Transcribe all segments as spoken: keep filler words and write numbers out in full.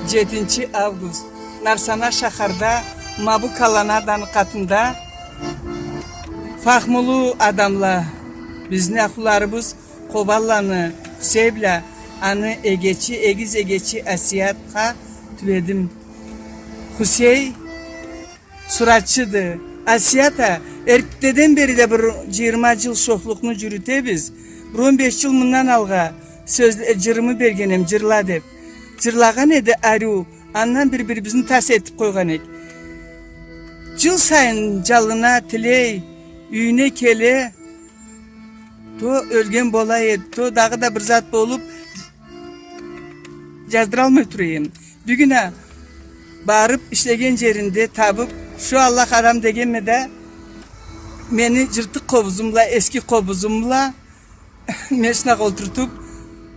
Джетинчи август. Нарсана шахарда, ма бу колоннаданы къатында фахмулу адамла, бизни ахлуларыбыз Къобанланы Хусей бла аны эгечи, эгиз эгечи Асиятха тюбедим. Хусей суратчыды. Асият а, эртдеден бери да бир джыйырма джыл шохлукъну джюрютебиз. Бир он беш джыл мындан алгъа сёз, э, джырымы берген эм, джырла деб. Джырлагъан эди ариу, андан бир-бирибизни тас этиб къойгъан эк. Джыл сайын джалына, тилей, юйюне келе, то ёлген бола эди, то дагъыда бир зат болуб, джаздыралмай тура эм. Бюгюн а барыб, ишлеген джеринде табыб, шо Аллах адам дегенме да, мени джыртыкъ къобузум бла, эски къобузум бла машинагъа олтуртуб,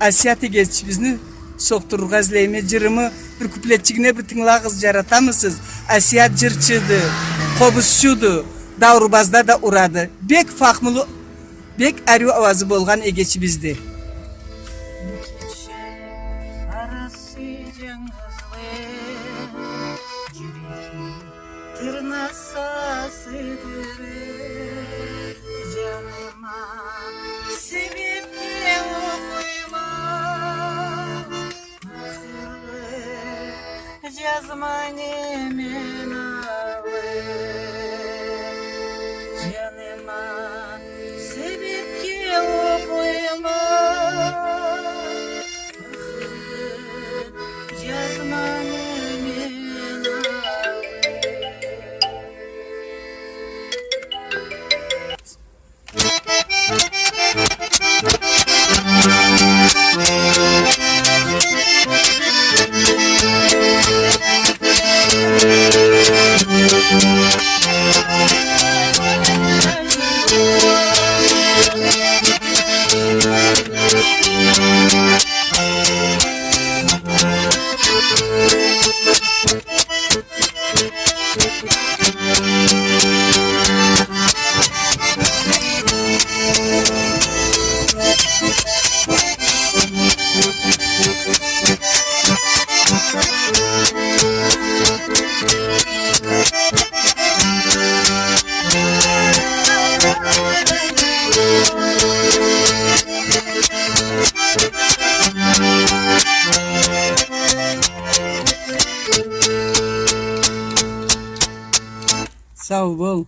Асият эгечибизни сокъдурургъа излейме. Джырымы бир куплетчигине бир тынгылагъыз, джаратамысыз? Асият джырчыды, къобузчуду, даурбазда да урады. Бек фахмулу, бек ариу ауазы болгъан эгечибизди. Кече арасы джангызлыкъ, джюреги тырнаса сыдырып, джаныма себепге окъуйма. Ахырлы джазма неме алып, джаныма себепге окъуйма. Ахырлы джазма неме алып. Сау бол.